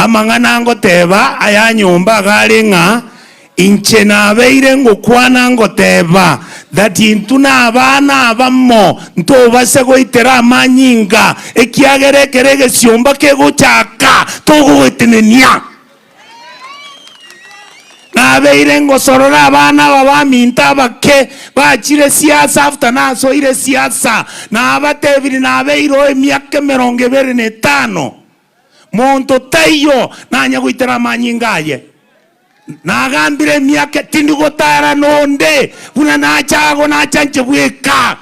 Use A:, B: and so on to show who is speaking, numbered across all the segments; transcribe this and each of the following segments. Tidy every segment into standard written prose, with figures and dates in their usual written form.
A: Amang'ana ngoteba aya nyomba iga are ng'a inche nabeire ngokwana ngoteba that intwe na abana abamo ntobase goitera amanyinga, ekiagera ekero egesiomba kegochaka togoetenenia. Nabeire ngosorora abana aba baminto abake bachire siasa after nasoire siasa, nabatebirie nabeire oo emiaka emerongo ebere na etano, monto taiyo nanya goitera amanyinga aye. Nagambire emiaka tindi gotara nonde buna nacha ago nacha inche bweka,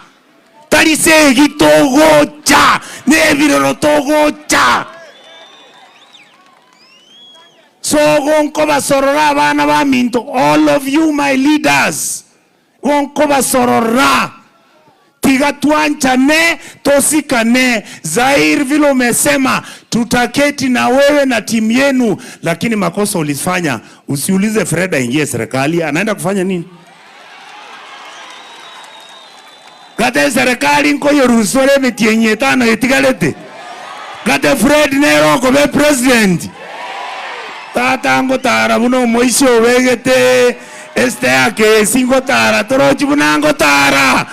A: tari segi togocha nebirero togocha. So nkobasorora abana baminto, all of you my leaders, nkobasorora, tiga twanchane, tosikane. Zair vile umesema tutaketi na wewe na timu yenu, lakini makosa ulifanya, usiulize Fred aingie serikali, anaenda kufanya nini? Gate serikali nkoyerusia ore emetienyi etano etigarete, gate Fred nere okoba epresident. Tata ngotara buna omoisia obegete estaircase ngotara torochi buna ngotara.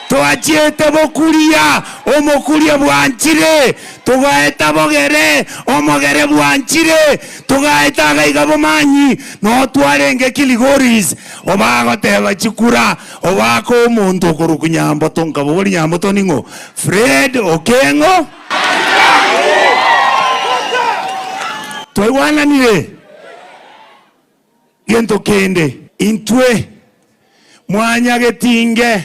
A: Twachiete bokuria, omokuria bwanchire, togaeta bogere, omogere bwanchire, togaeta iga iga bomanyi, noo twarenge Kilgoris, obagoteba chikura. Obaake omonto okorokwa Nyamboto, nkaboboria Nyamboto ning'o? Fred Okeng'o? Twaigwananire? Gento kende, intwe mwanyagetinge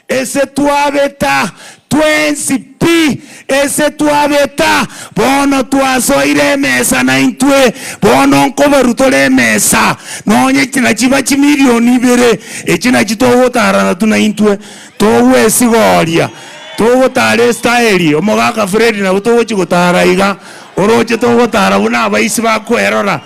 A: ese twabeta twensi pi, ese twabeta, bono twasoire emesa naintwe, bono nkobarwa tore emesa, nonye nachiba chimilioni ibere, echi nachi togotara natwo naintwe, togwesigoria, togotara estyle, omogaka Fred nabo togochi gotara iga, oroche togotara buna abaisi bakwerora,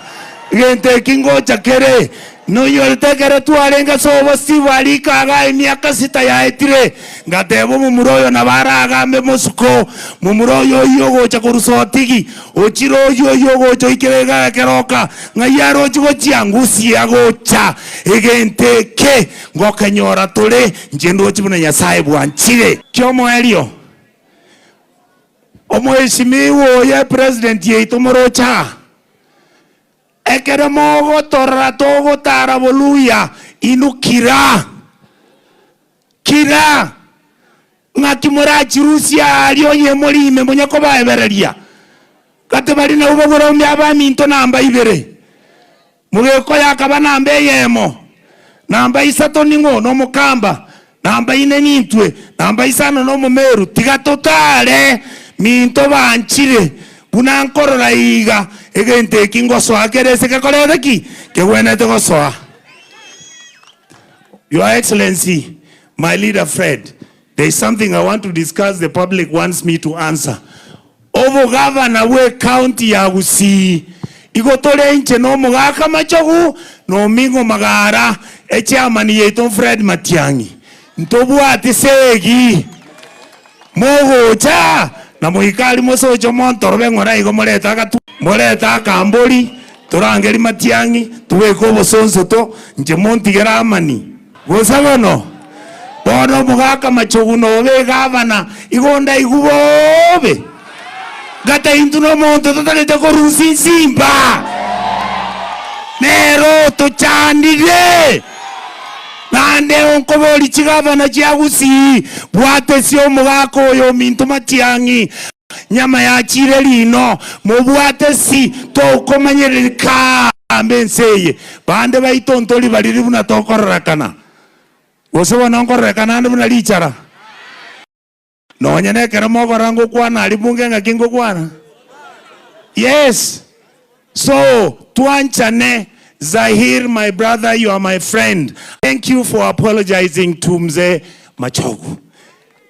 A: egento eki ngocha kere. Noinyorete ekero twarenge ase obosibwa aria iga emiaka sita yaetire, ngateba omomura oyo nabo aragambe mosuko, momura oyo oyio ogocha korwa Sotigi, ochire oyio oyio ogocha oikere iga ekeroka, ng'ai arochi gochia? Ngusie agocha. Egento eke ngokenyora tore, inche ndoche buna Nyasae bwanchire. Ki'omoerio, Omoeshimiwa oyo epresident yaito moroche aa. Ekero mogotorora togotara boluya, inwe kira, kira, ng'aki morachirusie aaria onye more ime monya kobaebereria? Gati baria nabwo bagorombe abaminto namba ibere, mogekoyo akaba namba eyemo, namba isato ning'o? Nomokamba, namba ine nintwe, namba isano nomomeru, tiga totare, minto banchire, buna nkorora iga, egento eki ngosoa kere ase gekorete ki? Kegwenerete gosoa. Your Excellency, my leader Fred, there is something I want to discuss, the public wants me to answer. Obogavana bw'ecounty ya Gusii, igo tore inche na omogaka Machogu na Omingo Magara, echairman yaito Fred Matiang'i. Ntobwati segi. Mogocha na moike aria mosoche omontorobe ng'ora igo morete agatwa, morete akambori, torangerie Matiang'i, tobeke obosonsoto, inche montigere amani. Gose bono, bono omogaka Machogu nobe egavana, igo ndaigwe bobe. Gata intwe nomonto totarete korusia insimba, nere otochandire. Naende onkoborie chigavana chia Gusii, bwatesie omogaka oyo ominto Matiang'i, nyama yachire rino, mobwate si, tokomanyereria kambe ense eye. Bande baito ntori bariri buna tokororekana, gose bono nkororekana ande buna richara. Nonya nekero mogorora ngokwana aria bunge ng'aki ngokwana? Yes. So, twanchane. Zahir my brother you are my friend. Thank you for apologizing to Mzee Machogu.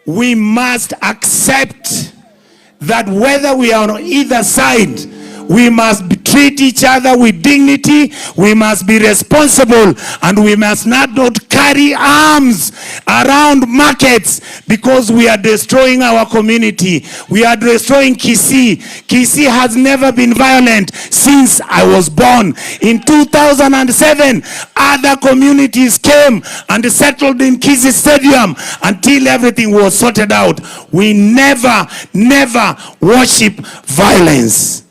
A: We must accept that whether we are on either side, we must be. treat each other with dignity, we must be responsible and we must not not carry arms around markets because we are destroying our community. We are destroying Kisii. Kisii has never been violent since I was born. In 2007, other communities came and settled in Kisii Stadium until everything was sorted out. We never, never worship violence.